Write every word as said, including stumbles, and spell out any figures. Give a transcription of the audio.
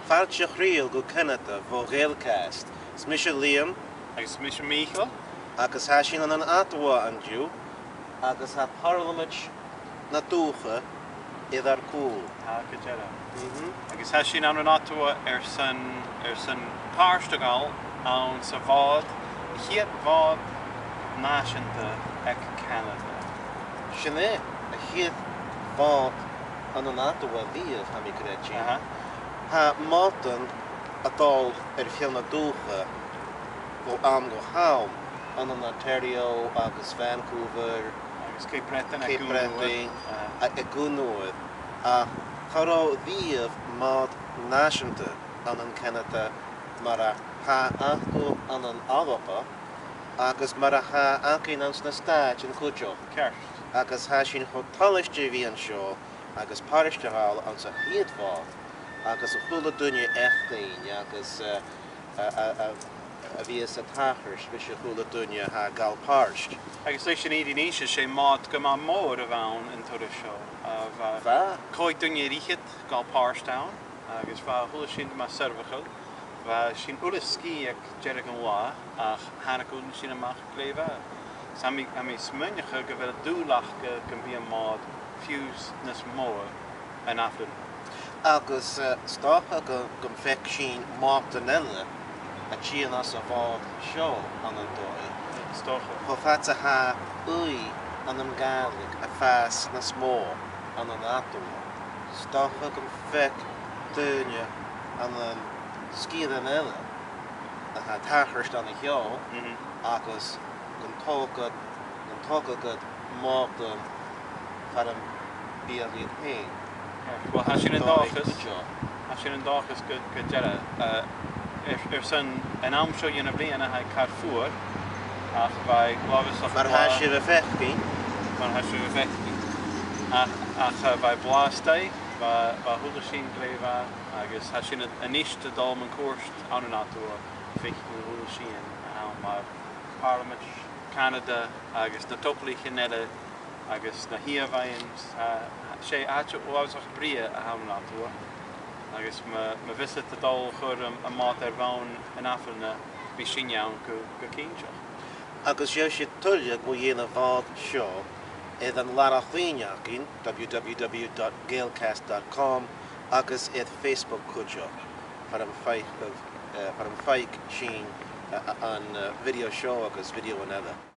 Fàilte chridheil gu Canada bho Gaelcast. Is mise Liam. Agus is mise Mìcheal. Agus tha sinn ann an Ottawa an-diugh, agus tha Pàrlamaid na Dùthcha air ar cùl. Tha, gu dearbh. Mhm. Agus tha sinn ann an Ottawa airson, airson pàirt a ghabhail anns a' Mhòd, a' chiad Mhòd nàiseanta aig Canada. Sin e, a' chiad Mhòd ann an Ottawa a-riamh, tha mi a' creidsinn. Aha. Tha Mòdan a' dol air feadh na dùthcha bho àm gu h-àm, ann an Ontario agus Vancouver, agus Cape Breton, Cape Breton, a, aig aon uair. Ach cha robh riamh Mòd nàiseanta ann an Canada mar a tha aca ann an Alba, agus mar a tha againn anns na Stàitean cuideachd. Ceart. Agus tha sinn cho toilichte a bhith an seo, agus pàirt a ghabhail anns a' chiad Mhòd, agus a h-uile duine a' faicinn, agus, eh, a, a, a, a bhith a' tachairt ris a h-uile duine a tha a' gabhail pàirt. Agus leis an fhìrinn innse, 's e Mòd gu math mòr a bh' ann an turas seo. A bha, bha còig duine air fhichead a' gabhail pàirt ann, agus bha a h-uile sìon gu math soirbheachail. Bha sinn uile sgìth aig deireadh an latha, ach thàinig sinn a-mach glè mhath. Is tha mi, tha mi a' smaoineachadh gu bheil dùil aca gum bi am Mòd fiù 's nas motha an ath-bhliadhna. Agus, eh, 's dòcha gu, gum faic sinn Mòdan eile a' tighinn às a' Mhòd seo ann an dòigh. 'S dòcha. Cho fad 's a tha ùidh ann an Gàidhlig a' fàs nas motha ann an Ottawa, 's dòcha gum faic daoine ann an sgìrean eile a tha a' tachairt dhan a' cheòl, mhm, agus gun toga, gun toga iad Mòdan far am bi iad fhèin. Uill, tha sinn an dòchas, tha sinn an dòchas gu, gu dearbh, eh, air, airson an àm seo dhen a' bhliadhna, tha e car fuar, ach bha e uabhasach blàth. Mar a tha sibh a' faicinn. Mar a tha sibh a' faicinn. Ach, ach, eh, bha e blàth a-staigh, bha, bha a h-uile sìon glè mhath, agus tha sinn a-, a-nis a' dol mun cuairt ann an Ottawa, a' faicinn a h-uile sìon a th' ann mar Pàrlamaid Chanada agus na togalaichean eile agus na h-ìomhaighean, eh, 's e àite uabhasach brèagha a th' ann an Ottawa, agus ma, ma bhios iad a' dol a chur am, am Mòd air bhonn an ath-bhliadhna, bidh sinne ann gu, gu cinnteach. Agus gheibh sibh tuilleadh mu dheidhinn a' Mhòd seo air an làrach-lìn againn, w w w dot gaelcast dot com, agus air Facebook cuideachd, far am faic, eh, far am faic sinn, eh, an, eh, video seo agus videothan eile.